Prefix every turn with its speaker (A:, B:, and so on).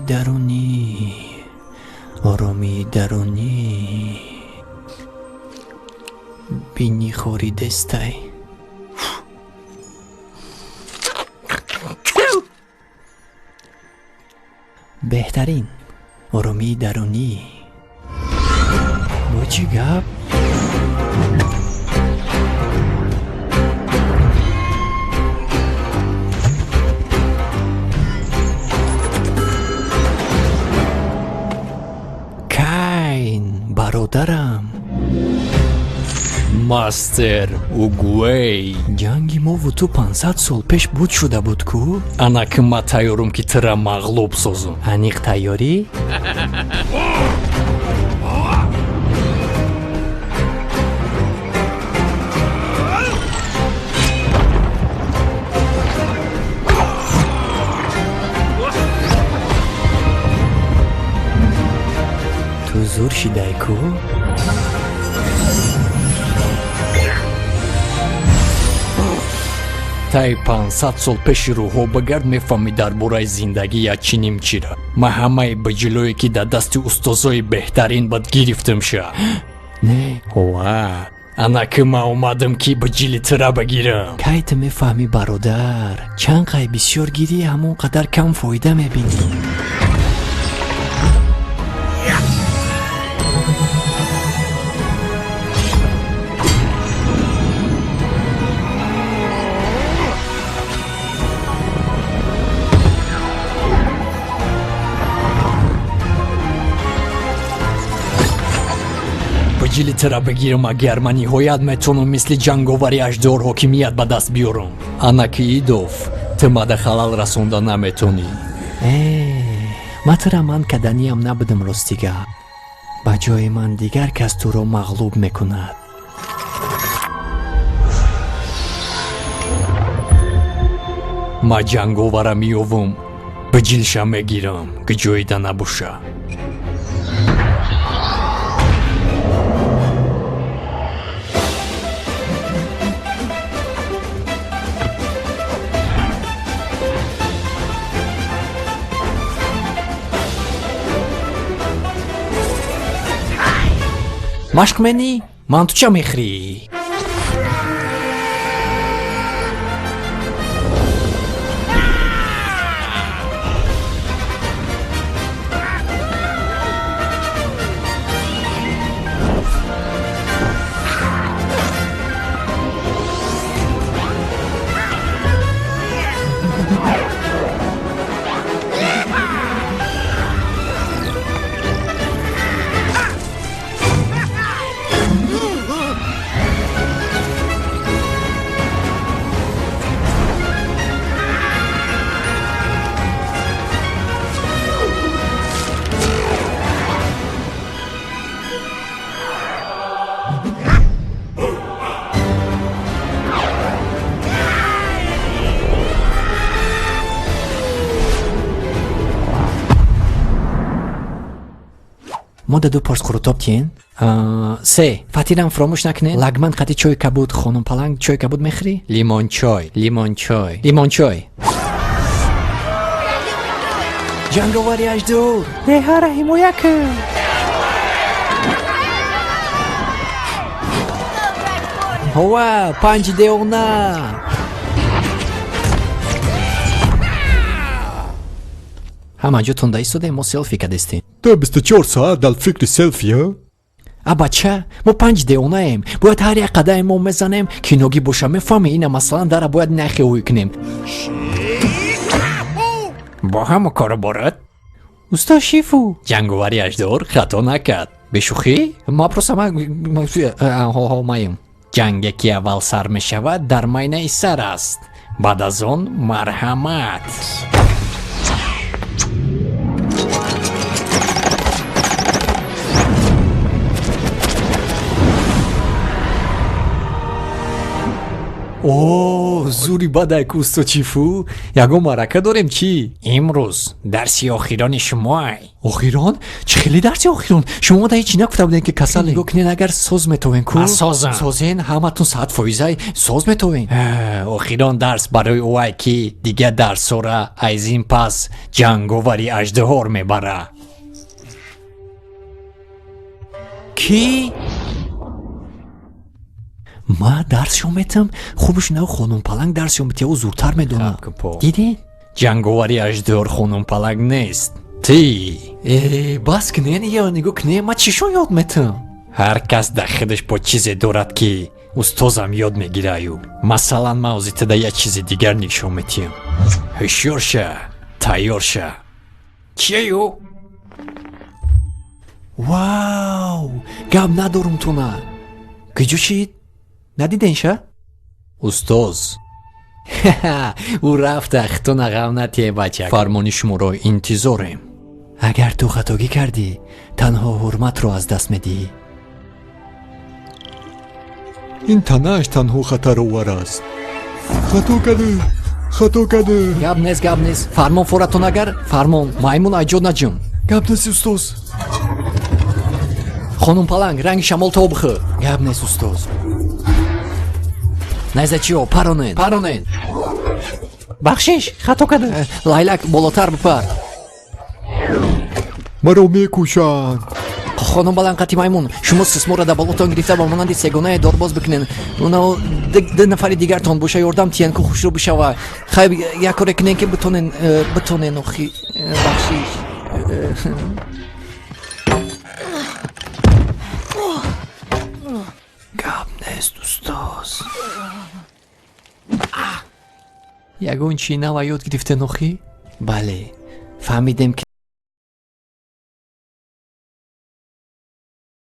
A: Дарунӣ, оромии дарунӣ. Бинӣ хоридестай. Беҳтарин оромии дарунӣ. Бо чӣ гап? Кайн, бародарам.
B: Мастер Угуэй.
A: Ҷанги мову ту 500 сол пеш буд шуда буд ку?
B: Анаки ма тайёрум, ки тира мағлуб созум.
A: Аниқ тайёрӣ? Ту зур шидай ку?
B: Таи 500 сол пеши рӯҳо багард, мефаҳмӣ дар бораи зиндагӣ як чӣ нимчира. Ма ҳамаи биҷилое, ки дар дасти устозои беҳтарин бад, гирифтам ша.
A: Не.
B: Ова, анаки ма омадам, ки биҷили тира бигирам.
A: Кай ту мефаҳмӣ, бародар, чанд қай бисёр гирӣ, ҳамон қадар кам фоида мебинӣ.
B: Биҷили тира бигирам, агар ман ниҳоят метавонам мисли ҷанговари аждор ҳокимият ба даст биёрам. Анаки идов, ту мада халал расонда наметонӣ.
A: Э, ма тура ман каданиам набудам, ростига. Ба ҷои ман дигар кас туро мағлуб мекунад.
B: Ма ҷанговара меёвам, биҷилша мегирам, ки ҷоида набоша.
A: Машқ менӣ? Ман ту ча мехӯрӣ? Мо да ду порс қурутоб тиен, се фатирам фуромӯш накунед. Лагман қати чойи кабуд. Хонум Паланг, чойи кабуд мехӯрӣ?
B: Лимончой, лимончой.
A: Лимончой. Ҷанговари аждур, деҳара ҳимоя кун. Ҳова, панҷ девона. Ҳама ҷо тунда истодем, мо селфи кадестем.
C: Ту 24 соат дар фикри селфия?
A: А бача, мо панҷ девонаем, бояд ҳар як қадаме мо мезанем, киногӣ боша, мефаҳмӣ? Ина, масалан, дара бояд нахи ҳуй кунем.
B: Бо ҳама кору борад.
A: Усто Шифу.
B: Ҷанговари аждор хато накард, бешӯхӣ.
A: Ма просто маем.
B: Ҷанге ки аввал сар мешавад, дар майнаи сар аст, баъд аз он марҳамат.
A: О, зури бадай ку, усто Чифу. Ягон маърака дорем чӣ?
B: Имрӯз дарси охирони шумоай.
A: Охирон? Чӣ хеле дарси охирон? Шумо да ҳеҷ нагуфта будем, ки касале. Нигоҳ кунед, агар соз метовен ку.
B: Ман созам.
A: Созен, ҳаматон 100%-ай соз метовен.
B: Охирон дарс барои ӯай, ки дигар дарсора аз ин пас ҷанговари аждаҳор мебара.
A: Кӣ? Ма дарсшон метам? Хубш нав хонум паланг дарсшон битя, ӯ зудтар медонад.
B: Хаб купо.
A: Дидем?
B: Ҷанговари аждаҳор хонум паланг нест. Ти.
A: Э, бас кунен, ё нигоҳ кунен, ма чишон ёд метам?
B: Ҳар кас дар худаш бо чизе дорад, ки устозам ёд мегираю. Масалан, ман ҳозир туда як чизи дигар нишон метиҳам. Ҳушёр ша, тайёр ша. Чию?
A: Вау, гап надорум туна. Куҷо шид? Надиден ша?
B: Устоз. Ӯ рафта, хитона ғам натие, бачак. Фармони шуморо интизорем.
A: Агар ту хатогӣ кардӣ, танҳо ҳурматро аз даст медиҳӣ.
C: Ин танааш танҳо хатаровар аст. Хато кардем, хато кардем.
A: Гап нест, гап нест. Фармон форатон агар, фармон, маймун айҷод наҷум.
C: Гап нест, устоз.
A: Хонум паланг, ранги шамол то бихӯ. Гап нест, устоз. Найзачиё, паронед, паронед.
B: Бахшиш, хато кардам.
A: Лайлак, болотар бипар.
C: Маро мекушанд.
A: Хонум баланд қати маймун, шумо сисморо дар болотон гирифта, ба монанди сегонаи дорбоз бикунен. Уно ду нафари дигартон боша, ёрдам тиҳен, ку хушрӯ бишава. Хайр, як коре кунен, ки битонен, битонен охи. Бахшиш. Гап нест, устоз. Ягон чи нава ёд гирифтен охи? Бале, фаҳмидем, ки